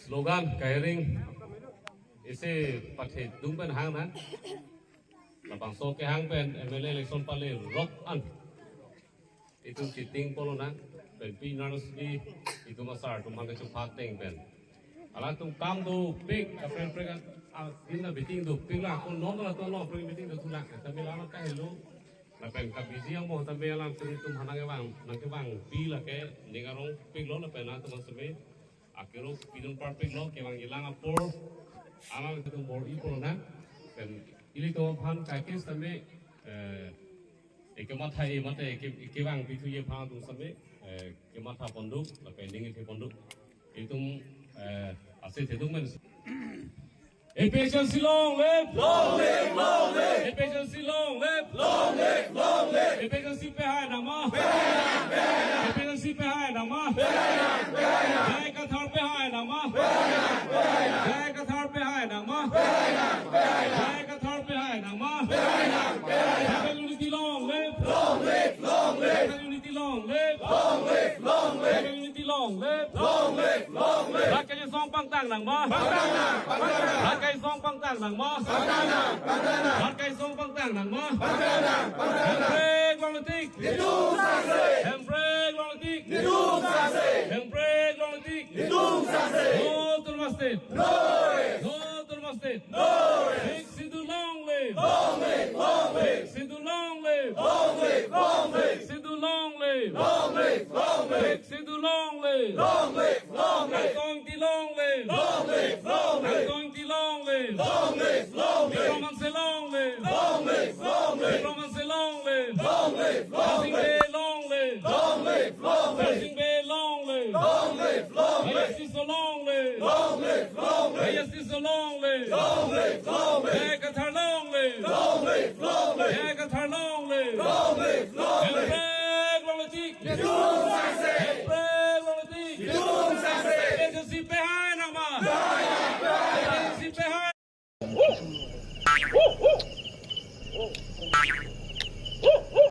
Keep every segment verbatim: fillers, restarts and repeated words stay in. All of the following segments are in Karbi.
Slogan kahiring isi pathedung pen hang nang. Labangso kehang pen M L A election pale rok an itum cheating pulo nang, pen pi nars di itum asar atum hang kecho phak teng pen. Alangtum kam dopik, kaprek prek an, a, din na meeting dopik la, kon non la to lo prek meeting dopik la, tame la ka helo. Lapen ka busy amo tame alangtum itum hanang kevang, nang kevangpi lake, ning arongpiklo lapen alangtum aseme akero pidun parpiklo, kevangjilang apor, alangtum bor-i pulo nang, pen ilitum aphan kaikis tame, eh, eke matha e mate eke, eke vang pithu ye phang atum same, eh, kematha ponduk, lapen ning ithe ponduk. Itum, eh, ase thedung men. A P H L C long live! Long live, long live! A P H L C long live! Long live, long live! A P H L C pehai nangma! Pehai nang, pehai nang! A P H L C pehai nangma! Pehai nang, pehai nang! J I Kathar pehai nangma! Pehai nang, pehai nang! J I Kathar pehai nangma! Pehai nang, pehai nang! J I Kathar pehai nangma! Pehai nang, pehai nang! Tribal unity long live! Long live, long live! Tribal unity long live! Long live, long live! Tribal unity long live! Long live, long live! Rat kachesong pangtang nangma! Pangtang nang, pangtang nang! Rat kachesong pangtang nangma! Pangtang nang, pangtang nang! Rat kachesong pangtang nangma! Pangtang nang, pangtang nang! Hemprek longletik! Netum sangse! Hemprek longletik! Netum sangse! Hemprek longletik! Netum sangse! No Autonomous State! No rest! No Autonomous State! No rest! Sixth Schedule long live! Long live, long live! Sixth Schedule long live! Long live, long live! Sixth Schedule long live! Long live, long live! Sixth Schedule long live! Long live, long live! Angtong Ingti long live! Long live, long live! Angtong Ingti long live! Long live, long live! Bikram Hanse long live! Long live, long live! Bikram Hanse long live! Long live, long live! Singh Bey long live! Long live, long live! Singh Bey long live! Long live, long live! J S Tisso long live! Long live, long live! J S Tisso long live! Long live, long live! J I Kathar long live! Long live, long live! J I Kathar long live! Long live, long live! Hemprek longletik! Netum sangse! Hemprek longletik! Netum sangse! A P H L C pehai nangma! Pehai nang, pehai nang! A P H L C pehai!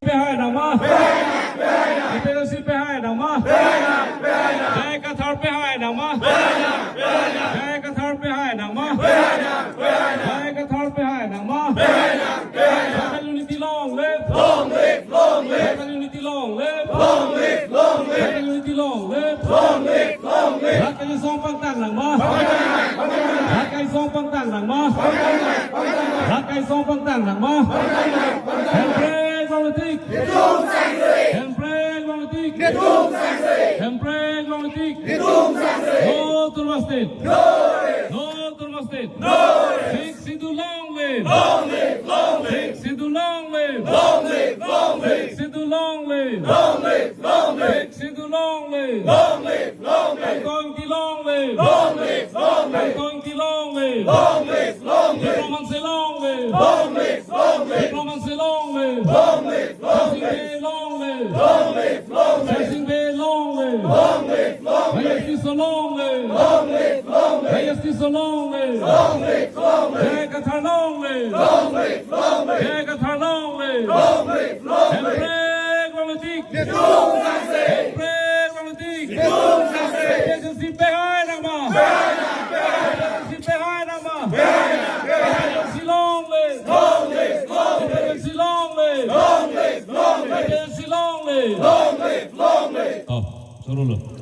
Pehai nangma! Pehai nang, pehai nang! A P H L C pehai nangma! Pehai nang, pehai nang! J I Kathar pehai nangma! Pehai nang, pehai nang! J I Kathar pehai nangma! Pehai nang, pehai nang! J I Kathar pehai nangma! Pehai nang, pehai nang! Tribal unity long live! Long live, long live! Tribal unity long live! Long live, long live! Tribal unity long live! Long live, long live! Rat kachesong pangtang nangma! Pangtang nang, pangtang nang! Rat kachesong pangtang nangma! Pangtang nang, pangtang nang! Rat kachesong pangtang nangma! Pangtang nang, pangtang nang! Hemprek longletik! Netum sangse! Hemprek longletik! Netum sangse! Hemprek longletik! Netum sangse! No Autonomous State! No rest! No Autonomous State! No rest! Sixth Schedule long live! Long live, long live! Sixth Schedule long live! Long live, long live! Sixth Schedule long live! Long live, long live! Sixth Schedule long live! Long live, long live! Angtong Ingti long live! Long live, long live! Angtong Ingti long live! Long live, long live! Bikram Hanse long live! Long live, long live! Bikram Hanse long live! Long live, long live! Singh Bey long live! Long live, long live! Singh Bey long live! Long live, long live! J S Tisso long live! Long live, long live! J S Tisso long live! Long live, long live! J I Kathar long live! Long live, long live! J I Kathar long live! Long live, long live! Hemprek longletik! Netum sangse! Hemprek longletik! Netum sangse! A P H L C pehai nangma! Pehai nang, pehai nang! A P H L C pehai nangma! Pehai nang, pehai nang! A P H L C long live! Long live, long live! A P H L C long live! Long live, long live! A P H L C long live! Long live, long live! Oh, choro lo.